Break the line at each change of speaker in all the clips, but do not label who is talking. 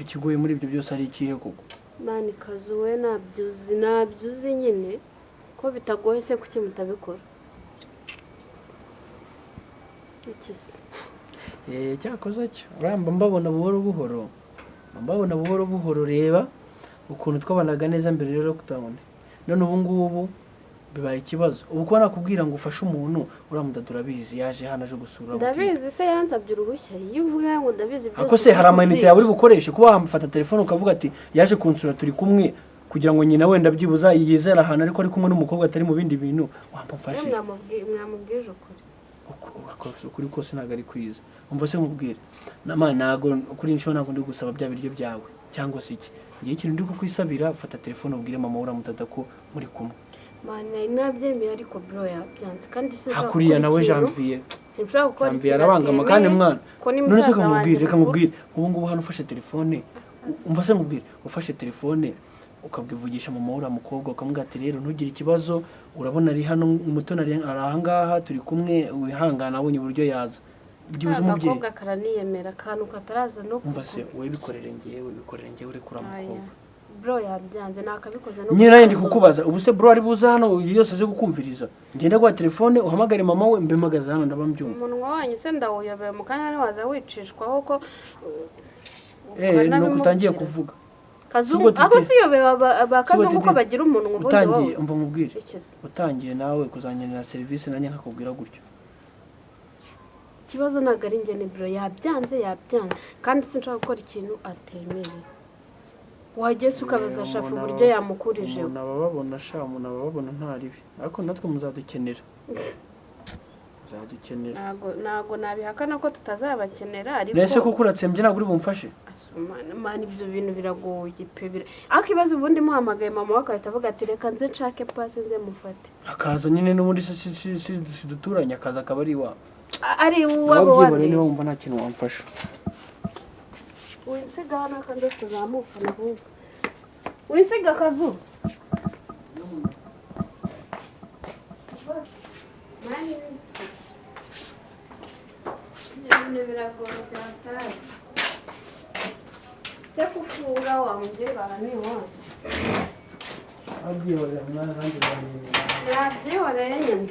Ikigoye muri ibyo byose ari ikihe koko?
Mani kazu we nabyuzi nyine ko bitagoye se kuki mutabikora? Ikisi.
Cyakoze cyo uramba mbabona buhoro buhoro. Mbabona buhoro buhoro reba ukuntu twabanaga neza mbere rero lockdown. None ubu ngubu bibaye ikibazo. Ubu ko nakubwira ngo ufashe umuntu uramudadura bizi yaje hano aje gusura.
Ndabizi se yansabye uruhushya. Iyo uvuga ngo ndabizi byose.
Ako se hari amayinite yawe uri bukoreshe kuba wamufata telefone ukavuga ati yaje kunsura turi kumwe kugira ngo nyina wenda byibuza yizera ahantu ariko ari kumwe n'umukobwa atari mu bindi bintu wampamfashe.
Mwamubwije ukuri.
Ukuri kose ntago ari kwiza. Umva se nkubwire. Namana nago kuri insho ntago ndi gusaba bya biryo byawe cyangwa se iki. Ngiye ikintu ndi kukwisabira fata telefone ubwire mama uramutata ko muri kumwe.
Mana nabyemeye ariko bro yabyanze kandi sinshobora
hakuriya nawe Janvier
sinshobora gukora
ikintu arabangama kandi mwana none se kamubwire reka nkubwire ubu ngubu hano ufashe telefone umva se nkubwire ufashe telefone ukabwivugisha mama ura mukobwa ukamubwira ati rero ntugire ikibazo urabona ari hano umutoni ari ahangaha turi kumwe wihangana abonye uburyo yaza byibuze umubyeyi
agakobwa karaniyemera akantu kataraza no
umva se wowe bikorere ngewe bikorere ngewe uri kura mukobwa
bro yabyanze nakabikoze no
nyine ndi kukubaza ubu se bro ari buza hano yose aze gukumviriza ngenda kwa telefone uhamagare mama we mbemagaza hano ndabambyumva
umunwa wanyu se ndawuyobeye mu kanya ni waza wicishwaho ko
nuko utangiye kuvuga
kazungu ako si yobeye ba kazungu ko bagira umunwa ubundi wowe
utangiye umva mubwire utangiye nawe kuzanyenera service nanjye nkakubwira gutyo
ikibazo ntago ari njye ni bro yabyanze kandi sinshaka gukora ikintu atemeye wagese ukabaza shafu uburyo yamukurije
umuntu abababona sha umuntu abababona ntaribi ariko natwe muzadukenera
ntago nabihakana ko tutazabakenera ariko
nese kuko uratsembye ntabwo uri bumfashe
mani ibyo bintu biragoye pe ariko ibaze ubundi muhamagaye mama we akahita avuga ati reka nze nshake pasi nze mufate
akaza nyine n'ubundi si duturanye akaza akaba ari iwawe
ari iwabo
wabwe niba wumva nta kintu wamfasha
winsiga hano kandi tuzamukana ahubwo wisiga akazu ibintu biragoye byataye se kufunga wamugenga aha ni iwanyu
abyihorera mwana nanjye ndamwemera
nabyihoreye nyine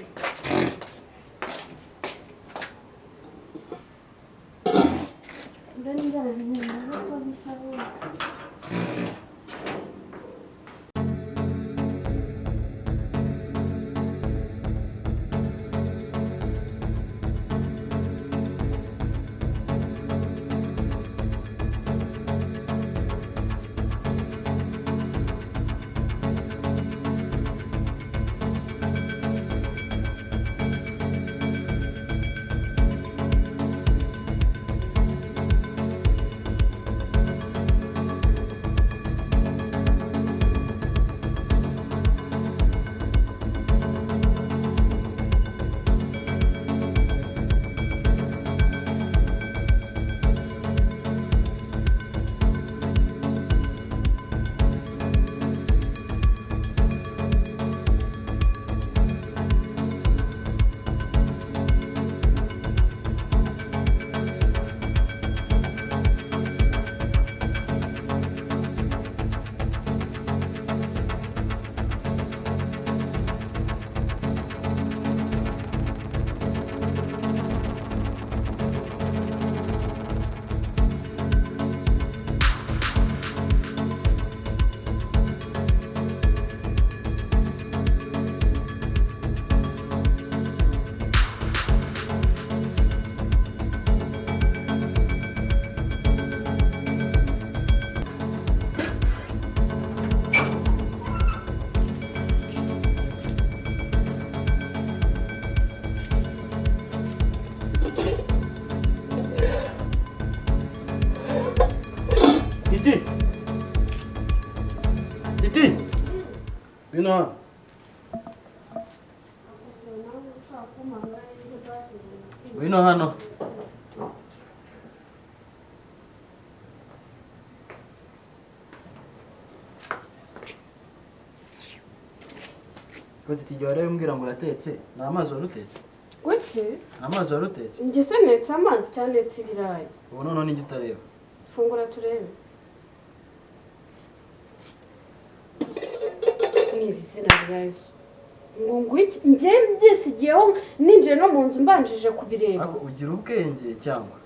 Titi! Titi! Ngwino hano. Ngwino hano. Ko Titi igihe wari umbwira ngo uratetse, ni amazi wari utetse?
Kuki?
Amazi wari utetse?
Njye se netse amazi cyangwa netse ibirayi?
Ubu noneho nijye utareba.
Fungura turebe. Izina rya Yesu. Ngo ngwiki nje mbyisigiyeho ninje no mu nzu mbanjije kubireba.
Ako ugira ubwenge cyangwa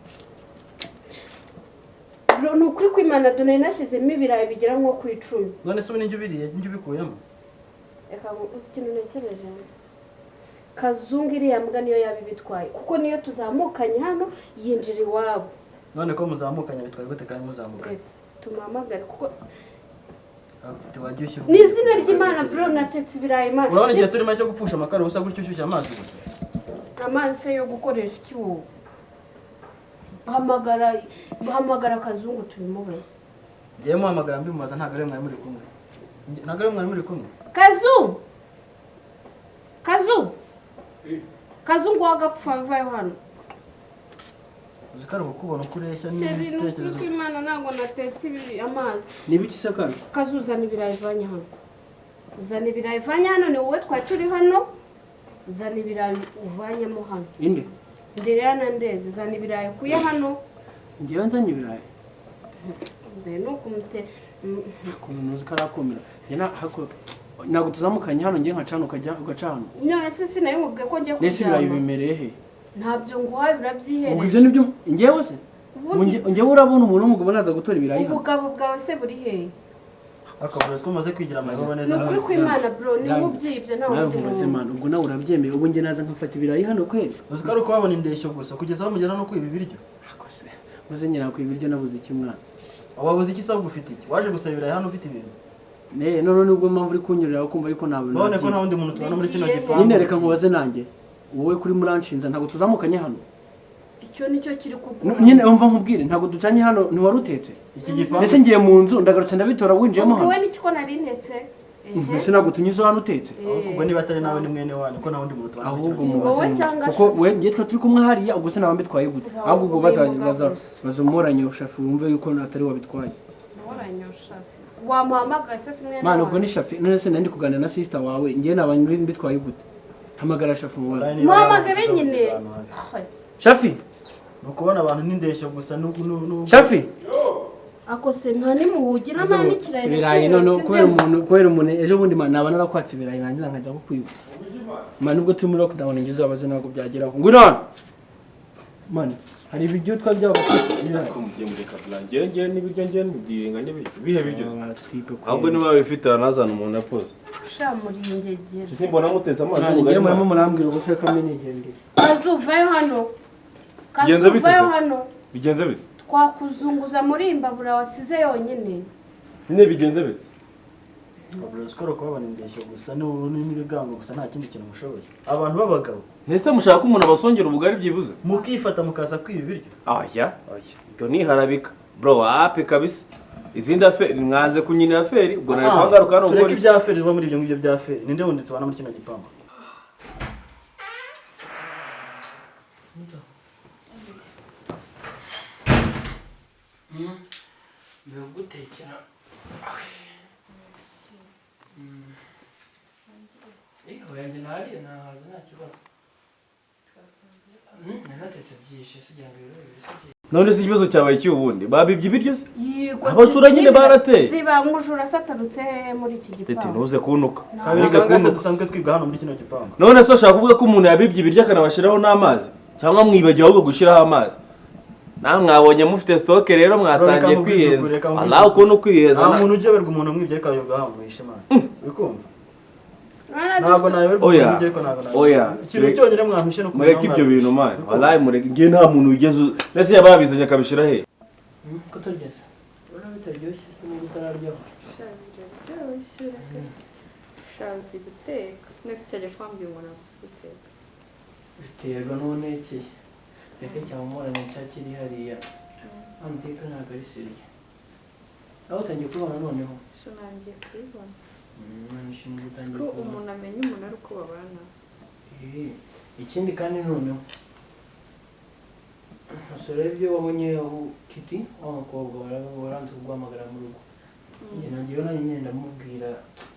ni ukuri kw'Imana dore nashyizemo ibirayi bigera nko ku 10.
None se ubu nijye ubiriye nijye ubikuyemo?
Reka uzi ikintu ntekereje. Kazungu iriya mbwa niyo yabibitwaye kuko niyo tuzamukanye hano yinjira iwabo.
None ko muzamukanye bitwaye gute kandi muzamukanye?
Tumuhamagare kuko
ni
ni izina ry'Imana bro natetse ibirayi Imana.
Urabona igihe turimo cyo gupfusha amakara ubusa gutyo ushyushya amazi gusa.
Amazi yo gukoresha iki wowe? Hamagara Kazungu tubimubaze.
Ngiye muhamagara mbimubaza ntabwo ari mwari muri kumwe. Ntabwo ari mwari muri kumwe.
Kazu! Kazu! Kazungu wagapfa vayo hano.
Uzikara kukubona ukureshya n'ibitekerezo.
Kw'Imana ntabwo natetse amazi.
Ni biki se kandi?
Kazu zana ibirayi vanye hano. Zana ibirayi vanye hano ni wowe twari turi hano. Zana ibirayi uvanyemo hano.
Inde?
Nderera na ndezi zana ibirayi ukuye hano.
Ngiye nzanye ibirayi.
Ndere no kumute
ukuntu uzikara komera. Njye na hako ntabwo tuzamukanye hano ngiye nkacana ukajya ugacana.
No ese sinaye mubwiye ko ngiye
kuryama. Nese ibirayi bimereye he?
Ntabyo nguhaye urabyihereye.
Ubwo ibyo nibyo ngewe se? Ngewe urabona umuntu w'umugabo naza gutora ibirayi hano.
Ubugabo bwawe se buri hehe?
Akavuze ko umaze kwigira amayobo neza.
Ni ukuri kw'Imana bro ni ubyibye nta wundi muntu.
Ubwo nawe urabyemeye ubu nge naza nkafata ibirayi hano kweli.
Uzikara uko wabona indeshyo gusa kugeza aho mugera no kwiba ibiryo.
Akose uze nyira kwiba ibiryo nabuze iki mwana.
Wabuze iki sabwo ufite iki? Waje gusaba ibirayi hano ufite ibintu.
Ne none nubwo mpamvu uri kunyurira ukumva yuko nabona.
None ko nta wundi muntu tubana muri kino gipangu.
Nyine reka nkubaze nanjye. Wowe kuri muranshinza ntabwo tuzamukanye hano.
Icyo nicyo kiri kuguha.
Nyine umva nkubwire ntabwo ducanye hano ntiwarutetse.
Iki gipangu.
Mbese ngiye mu nzu ndagarutse ndabitora winjiyemo hano.
Wowe n'iki ko nari ntetse?
Mbese ntabwo tunyuze hano utetse.
Ahubwo niba atari nawe ni mwene wanyu ko nta wundi muntu tubana.
Ahubwo mubaze. Kuko we ngiye twa turi kumwe hariya ubwo se naba mbitwaye gute? Ahubwo ubwo bazumuranye ushafi wumve yuko atari wabitwaye.
Muranye ushafi. Wamuhamagaye se si mwene.
Mana ubwo ni shafi none se nandi kuganira na sister wawe ngiye naba mbitwaye gute? Hamagara Shafi mubaze.
Muhamagare nyine.
Shafi
nukubona abantu n'indeshyo gusa n'ubu
Shafi
akose nta nimuhugira nta n'ikirayi
ibirayi none kubera umuntu ejo bundi naba narakwatse ibirayi nangiza nkajya kukwiba. Man ubwo turi muri lockdown ngize abaze ntabwo byageraho. Ngwino hano. Man hari ibiryo twabyaba
mugiye mureka blange ngiye n'ibiryo ngiye n'ibyiringa bihe biryo. Ahubwo niba bifite anazana umuntu apoze.
Sha muringegera.
Simbona mutetse amazi
ubugari. Ngiye muramo murambwira ubuse kamenyegende.
Kazuvayo hano. Kazuvayo hano.
Bigenze bite?
Twakuzunguza muri imbabura wasize yonyine.
Nyine bigenze bite?
Skoro kubabona indeshyo gusa n'ibigango gusa nta kindi kintu mushoboye. Abantu b'abagabo.
Nese mushaka umuntu abasongera ubugari byibuze?
Mukifata mukaza kwiba ibiryo.
Oya, oya. Ibyo niharabika. Bro, wapi kabisa. Izindi aferi mwanze kunyina aferi ubwo nari kwangaruka hano
ubwo. Tureke ibya aferi uba muri ibyo ngibyo bya aferi. Ninde wundi tubana muri kino gipangu?
Gutekera. Oya njye nariye nahaze nta kibazo. Natetse byinshi sigira ngo ibiro.
None se ikibazo cyabaye iki ubundi? Babibye ibiryo se? Abajura nyine barateye.
Ziba umujura satarutse muri iki gipangu.
Tete ntuze kuntuka.
Ntuze kuntuka. Dusanzwe twibwa hano muri kino gipangu.
None se ushaka kuvuga ko umuntu yabibye ibiryo akanabashiraho n'amazi? Cyangwa mwibagiwe ahubwo gushiraho amazi? Namwe mwabonye mufite stock rero mwatangiye kwiyenza. Allah ukuntu kwiyenza.
Nta muntu ujeberwa umuntu mwibye ariko ayoberwa hamwishe man. Uri kumva? Ntabwo nayoberwa umuntu mwibye ariko ntabwo nayoberwa.
Oya.
Ikintu cyonyine mwamwishe no
mureke ibyo bintu man. Wallahi mureke ngiye nta muntu wigeze ndetse yababizanye akabishira he.
Ko tugeze. Urabona bitaryoshye se niba utararyaho.
Biraryoshye. Shazi guteka. Nese cyajya kwambira umuntu azi guteka.
Biterwa n'unekeye. Reka cyamumorane cyakiri hariya. Amuteka ntabwo ari seriye. Aho utangiye kubona noneho?
So nangiye kubibona.
Nishimiye
ko umuntu amenya umuntu ari uko babana.
Ikindi kandi noneho musore ibyo wabonye Kiti wa mukobwa waranze kuguhamagara mu rugo. Njye nayo nyine ndamubwira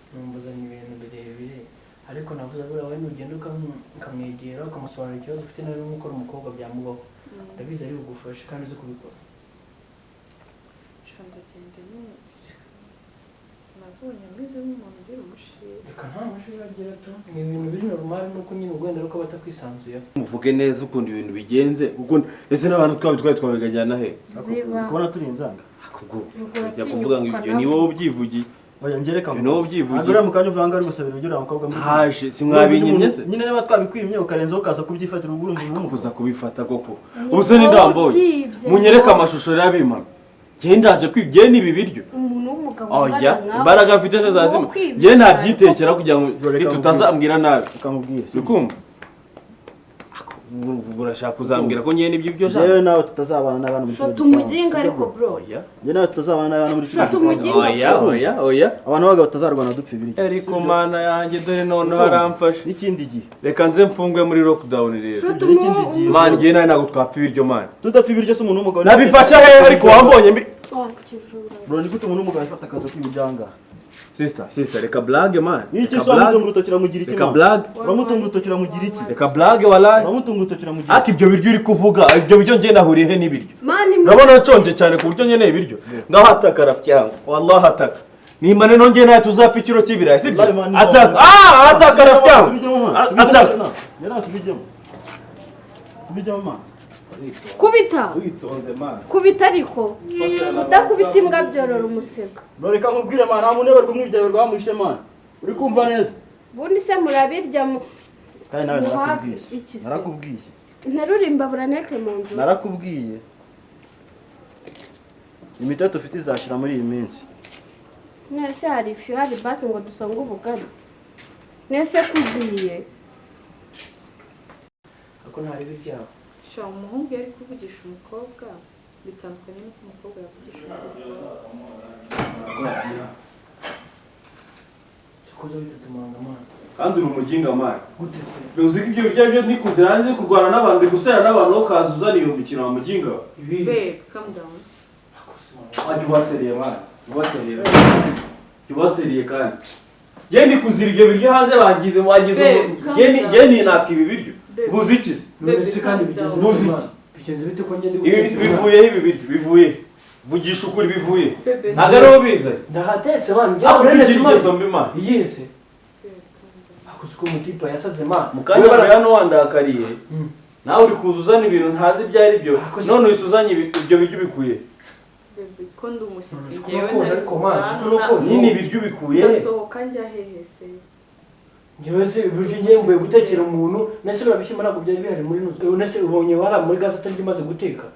numbuzanye ibintu birebire ariko navuze buriya wowe nugenda ukamwegera ukamusobanurira ikibazo ufite nawe nk'uko uri umukobwa byamubaho. Ndabizi ari bugufashe kandi uzi kubikora.
Ndagenda neza. Nabonye ameze nk'umuntu ugira umushinga.
Reka nta mashuri agira to. Ni ibintu biri normal nuko nyine ugwenda ariko batakwisanzuye.
Muvuge neza ukuntu ibintu bigenze ukuntu ese n'abantu twabitwaye twabigajyana he?
Ziba.
Kubona turi inzanga.
Akubwo. Ujya kuvuga ngo ibyo ni wowe ubyivugiye.
Oya ngereka
ngo wowe ubyivugiye.
Agora mukanya uvanga ari gusabira ibyo uriya mukobwa muri.
Haje simwabinyimye se.
Nyine niba twabikwimye ukarenzaho ukaza kubyifatira ubwo urumva
kuza kubifata koko. Uze ni ndamboye. Munyereka amashusho y'abimana. Nge ndaje kwibye nibi biryo.
Umuntu w'umugabo
oya imbaraga mfite zazima. Nge ntabyitekera kugira ngo tutazambwira nabi.
Ukamubwira.
Ukumva? Urashaka kuzambwira ko ngiye nibyo byo
Jewe nawe tutazabana n'abana muri.
Shota umuginga ariko bro.
Oya.
Nge nawe tutazabana n'abana muri.
Shota umuginga.
Oya oya oya.
Abantu bagabo tutazarwana dupfa ibiryo.
Ariko mana yanjye dore none haramfashe.
N'ikindi gihe.
Reka nze mfungwe muri lockdown rero.
Shota umuginga.
Man ngiye nawe ntabwo twapfa ibiryo man.
Tudapfa ibiryo se umuntu w'umugabo.
Nabifasha hehe ariko wambonye mbi.
Bro ni gute umuntu w'umugabo afata akaza kwibijyanga.
Sister, sister, reka blague man.
Iki so uramutunga urutoki uramugira iki?
Reka blague.
Uramutunga urutoki uramugira iki?
Reka blague wallahi.
Uramutunga urutoki uramugira.
Ati ibyo biryo uri kuvuga, ibyo biryo ngiye nahuriye he n'ibiryo?
Man
urabona nshonje cyane ku buryo nkeneye ibiryo. Ngaho ataka rafyango. Wallahi ataka. Nimba none ngiye nawe tuzapfa ikiro cy'ibirayi sibyo? Ataka. Ah, ataka rafyango. Ataka.
Yara tubijyemo. Tubijyemo man.
Kubita.
Witonze man.
Kubita ariko. Udakubita imbwa byorora umusega.
Bro reka nkubwire man, nta muntu uyoberwa umwibyaberwa wamuhishe man. Uri kumva neza?
Bundi se murabirya mu
Kandi nawe narakubwiye. Narakubwiye.
Nterura imbabura nteke mu nzu.
Narakubwiye. Imiteto ufite izashira muri iyi minsi.
Nese hari ifu hari basi ngo dusonge ubugari. Nese kugiye.
Ako ntari biryaho.
Sha umuhungu yari kuvugisha umukobwa bitandukanye n'uko umukobwa yavugisha umukobwa.
Kandi uri umuginga man. Uzi ko ibyo birya byo nikuze hanze kurwana n'abantu gusera n'abantu ukaza uzana iyo mikino wa muginga.
Babe, calm down.
Wajya ubaseriye man. Ubaseriye. Ubaseriye kandi. Nge nikuzira ibyo biryo hanze bangize wagize nge ni naka ibi biryo. Buzi iki se?
None kandi bigenze
buzi iki?
Bigenze bite ko ngende
bivuye ibi biryo bivuye. Vugisha ukuri bivuye. Ntago ari ubize.
Ndahatetse man.
Nge urenetse ingeso mbi man.
Yese. Akuzuko mutipa yasaze man.
Mukanya bari hano wandakariye. Nawe uri kuzuzana ibintu ntazi ibyo ari byo. None uyisuzanye ibyo biryo bikuye.
Bebe ko ndi umushyitsi ngewe
ariko man.
Nini ibiryo bikuye?
Ndasohoka njya hehe se?
Ngewe se ibiryo ngiye mvuye gutekera umuntu nese birabishyimba ntabwo byari bihari muri nuzu. Nese ubonye wara muri gaze ataryo imaze guteka.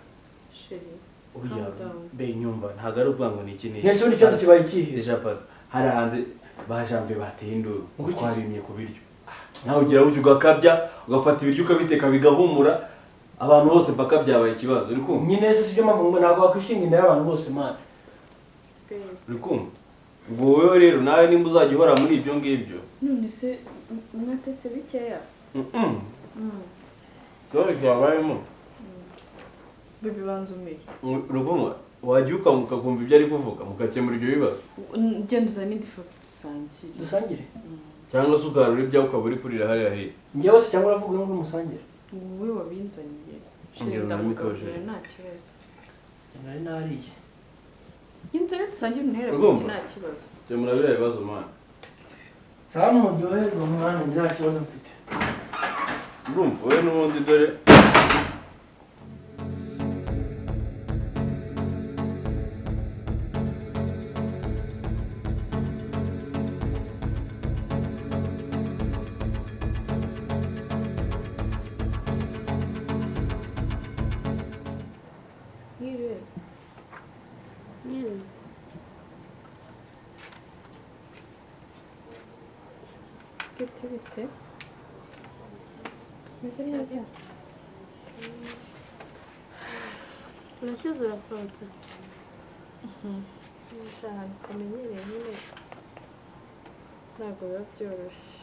Oya be nyumva ntago ari ukuvuga ngo ni iki n'iki.
Nese ubundi ikibazo kibaye ikihe?
Deja pardon. Hari hanze bajambe bateye induru twabimye ku biryo. Nawe ugira utyo ugakabya ugafata ibiryo ukabiteka bigahumura abantu bose paka byabaye ikibazo uri kumva?
Nyine se sibyo mpamvu ngo ntabwo wakwishinga inda y'abantu bose man.
Uri kumva? Ubwo wowe rero nawe nimba uzajya uhora muri ibyo ngibyo.
None se mwatetse bikeya?
Sorry byabayemo.
Bebe banza umire.
Urumva wajya ukanguka kumva ibyo ari kuvuga mugakemura ibyo bibazo.
Genda uzane indi foto dusangire.
Dusangire?
Cyangwa se ukarura ibyawe ukaba uri kurira hariya hirya.
Njyewe se cyangwa uravuga ngo musangire?
Wowe wabinzaniye. Ndamugaburira nta kibazo.
Nari nariye.
Inzara dusangire untere kuti nta kibazo.
Kemura biriya bibazo man.
Sawa muryoherwe mwana nta kibazo mfite.
Urumva wowe n'ubundi dore
Bite meze neza.
Urashyize urasohotse.
Ahantu utamenyereye nyine ntabwo biba byoroshye.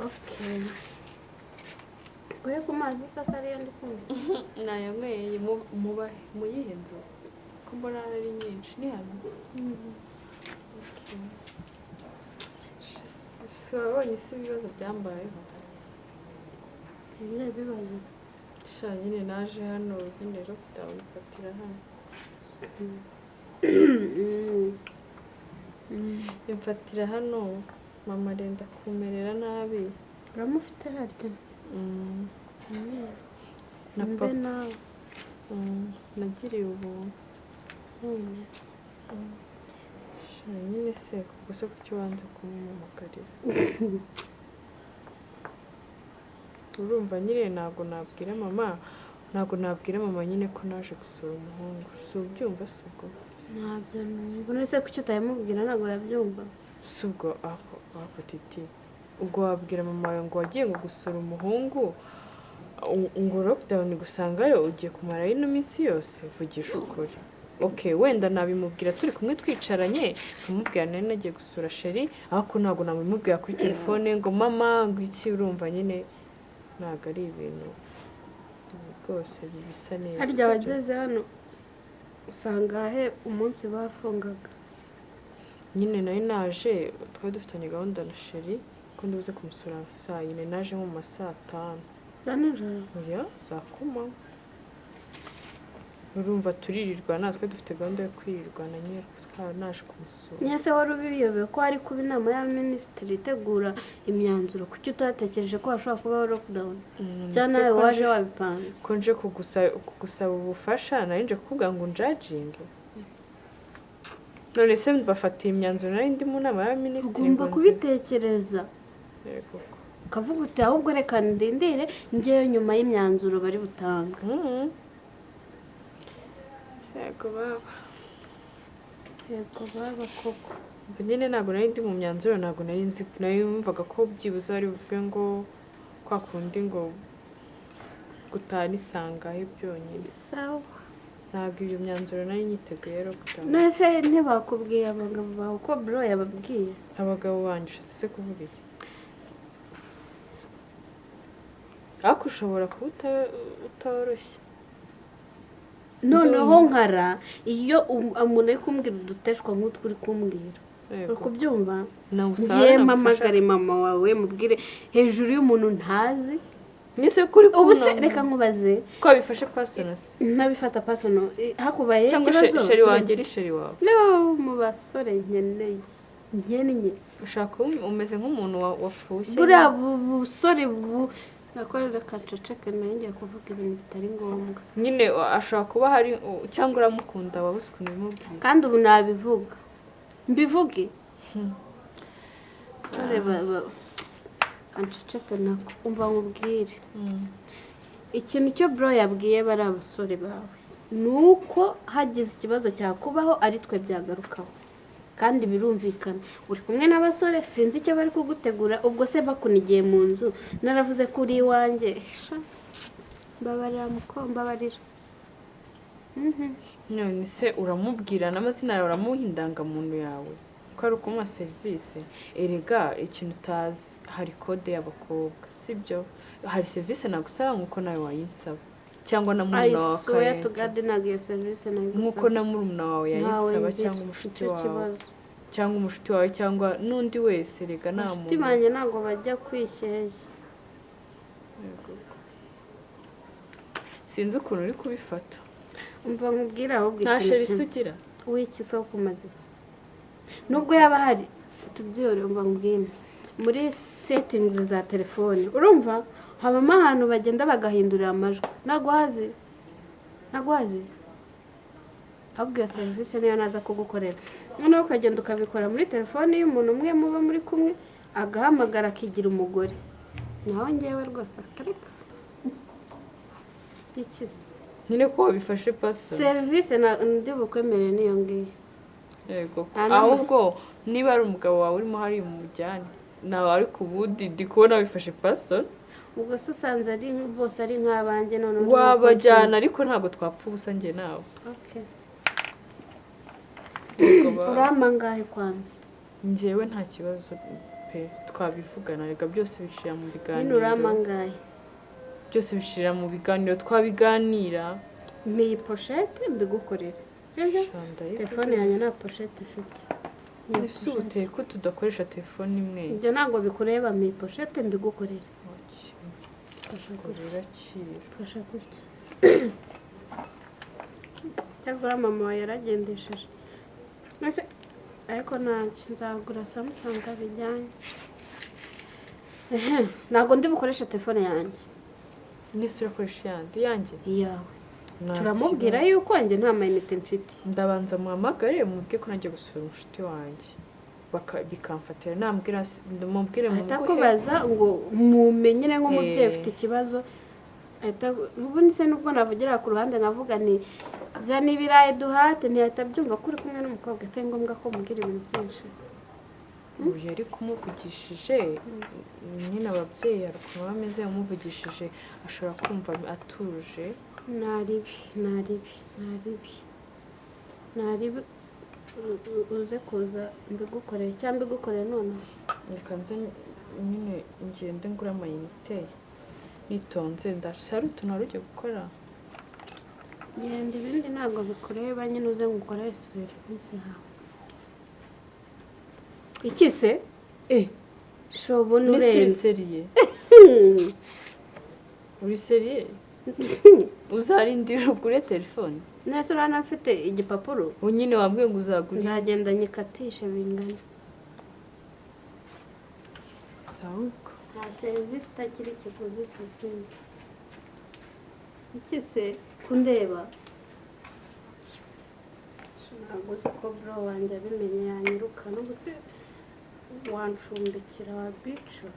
Okay. Uye ku mazi se kariya ndi kumva.
Nayanyweye mu yihe nzu? Ko mbona ari nyinshi ni hano. Okay. Wabonye si ibibazo byambayeho?
Ibihe bibazo?
Sha nyine naje hano nyine lockdown ifatira hano. Imfatira hano mama arenda kumerera nabi.
Uramufite harya?
Na
Mbe
papa.
Nawe.
Nagiriye ubuntu. Sha nyine se ubwo se kuki wanze kumumpamagarira? Urumva nyine ntabwo nabwira mama, ntabwo nabwira mama nyine ko naje gusura umuhungu. Si ubyumva si ubwo?
Ntabyo numva. None se kuki utayimubwira, ntabwo yabyumva?
Si ubwo ako titi, ubwo wabwira mama wawe ngo wagiye ngo gusura umuhungu, ngo lockdown gusangayo ugiye kumara ino minsi yose? Vugisha ukuri. Okay, wenda nabimubwira turi kumwe twicaranye, nkamubwira nari nagiye gusura chéri, ariko ntabwo namubwira kuri telefone ngo mama ngo iki. Urumva nyine ntabwo ari ibintu rwose bisa neza.
Harya
sibyo?
Wageze hano usanga he umunsi bafungaga?
Nyine nari naje, twari dufitanye gahunda na chéri ko ndibuze kumusura saa 4, naje nko mu ma saa 5.
Za nijoro?
Oya, za kuma. Urumva turirirwa, natwe dufite gahunda yo kwirirwana nyine, twaba naje kumusura.
Nyese wari ubiyobewe ko hari kuba inama y'abaminisitiri itegura imyanzuro? Kuki utatekereje ko hashobora kubaho lockdown? Cyangwa nawe waje wabipanze?
Ko nje kugusaba ubufasha, nari nje kukubwira ngo unjudginge? None se bafatiye imyanzuro nari ndi mu nama y'abaminisitiri?
Ugomba
Ngo nze-
kubitekereza,
Yego.
ukavuga uti ahubwo reka ndindire njyeyo nyuma y'imyanzuro bari butange.
Yego baba.
Yego baba koko.
Ubwo nyine ntabwo nari ndi mu myanzuro, ntabwo nari nzi, nari numvaga ko byibuze bari buvuge ngo kwa kundi ngo gutaha nisangahe byonyine.
Sawa.
Ntabwo iyo myanzuro nari nyiteguye rero gutaha.
None se ntibakubwiye abagabo bawe ko bro yababwiye?
Abagabo banjye? Ushatse se kuvuga iki? Ariko ushobora kuba utoroshye.
Noneho nkara iyo umuntu ari kumbwira uduteshwa nk'utwo uri kumbwira, uri kubyumva?
Nawe usaba
Ngiye
nagufasha.
mpamagare mama wawe mubwire hejuru y'umuntu ntazi.
Nise kuri
Ubu se
kunama.
reka nkubaze.
Ko wabifashe personal se?
Ntabifata personal, hakubaye
Cyangwa
ikibazo
chéri wanjye ni chéri wawe?
No mu basore nkeneye nkennye.
Ushaka kuba umeze nk'umuntu wafushye.
Buriya busore bu nakorera kaceceke, nayo ngiye kuvuga ibintu bitari ngombwa.
Nyine ashobora kuba hari cyangwa uramukunda, wabuze ukuntu ubimubwira.
Kandi ubu nabivuga, mbivuge sore kanceceke nako. Umva nkubwire, ikintu cyo bro yabwiye bari abasore bawe ni uko hagize ikibazo cyakubaho ari twe byagarukaho, kandi birumvikana uri kumwe n'abasore, sinzi icyo bari kugutegura. Ubwo se bakunigiye mu nzu naravuze ko uri iwanjye? Sha, mbabarira muko, mbabarira.
None se uramubwira n'amazina yawe, uramuha indangamuntu yawe ko ari ukumuha serivisi? Erega ikintu utazi, hari code y'abakobwa, sibyo? Hari serivisi nagusaba nk'uko nawe wayinsaba, cyangwa na
I
murumuna wawe
swear to
akayinsaba.
God, ntabwo iyo serivisi nayigusaba.
Nk'uko na murumuna wawe
Ntawe
yayinsaba,
ngira.
cyangwa umushuti
Nicyo
wawe,
kibazo.
cyangwa umushuti wawe, cyangwa n'undi wese. Rega nta
Abashuti
muntu
banjye ntabwo bajya kwishyeshya.
Yego. Sinzi ukuntu uri kubifata.
Umva nkubwire ahubwo
Nta
ikintu
chéri
kimwe.
se ugira?
W'iki se kumaze iki nubwo yaba ahari tubyore. Umva nkubwire, muri settings za telefone, urumva, habamo ahantu bagenda bagahindurira amajwi. Ntabwo hazi, ntabwo hazi. Ahubwo iyo serivisi niyo naza kugukorera, noneho ukagenda ukabikora muri telefone y'umuntu umwe muba muri kumwe, agahamagara akigira umugore, naho ngewe rwose akareka ikize.
Nyine ko wabifashe personal.
Serivisi ndi bukwemerere niyo ngiyo.
Yego.
Nta n'umwe.
Ahubwo niba ari umugabo wawe urimo hariya umujyane nawe, ariko ubundi ndi kubona wabifashe personal.
Ubwo se usanze ari bose ari nk'abanjye none?
Wabajyana, ariko ntabwo twapfa ubusa njye nawe.
Okay.
Yego,
Urampa angahe kwanza?
Njyewe nta kibazo pe, twabivugana. Reka byose bicira mu
Nyine
biganiro.
urampa angahe?
Byose bishirira mu biganiro, twabiganira.
Mpiyi pochette mbigukorere, sibyo? Telefone yanjye nta pochette ifite. Mpiyi
Ese
pochette.
ubu uteye ko tudakoresha telefone imwe?
Ibyo ntabwo bikureba, mpiyi pochette mbigukorere. Fasha gutya.
Birakira.
Fasha gutya. Cyakora mama wawe yaragendesheje. Mbese Ariko ntacyo, nzagura Samsung bijyanye. Ntabwo ndi bukoreshe telefone yanjye.
Nese urakoresha iyande yanjye?
Iyawe. Turamubwira yuko njye nta mayinite mfite.
Ndabanza muhamagare mubwire ko nanjye gusura umushuti wanjye. Bikamfatira nambwira mubwire
muguhe. Atakubaza ngo mumenyere nk'umubyeyi ufite ikibazo. Ubundi se nubwo navugira ku ruhande nkavuga nti zana ibirayi duhate, ntiyahita abyumva ko uri kumwe n'umukobwa, atari ngombwa ko mubwira ibintu byinshi.
Ubu yari kumuvugishije nyine ababyeyi hari ukuntu bameze, umuvugishije ashobora kumva atuje.
Naribi naribi naribi naribi uze kuza mbigukoreye cyangwa mbigukoreye noneho.
Reka nze nyine ngende ngura amayinite nitonze, ndashaka hari utuntu wari ugiye gukora.
Genda ibindi ntabwo bikureba nyine, uze ngukorere serivisi yawe. Iki se? Shobona urenze.
Uri seriye? Uzarindira ugure telefone?
Nese urabona mfite igipapuro?
Ubu nyine wambwiye ngo uzagure.
Nzagenda nyikatishe bingana.
Sawa.
Nta serivisi itagira ikiguzi sisima. Iki se kundeba? Ntabwo uzi ko bro wanjye abimenye yanyiruka, n'ubu se wancumbikira wa bica.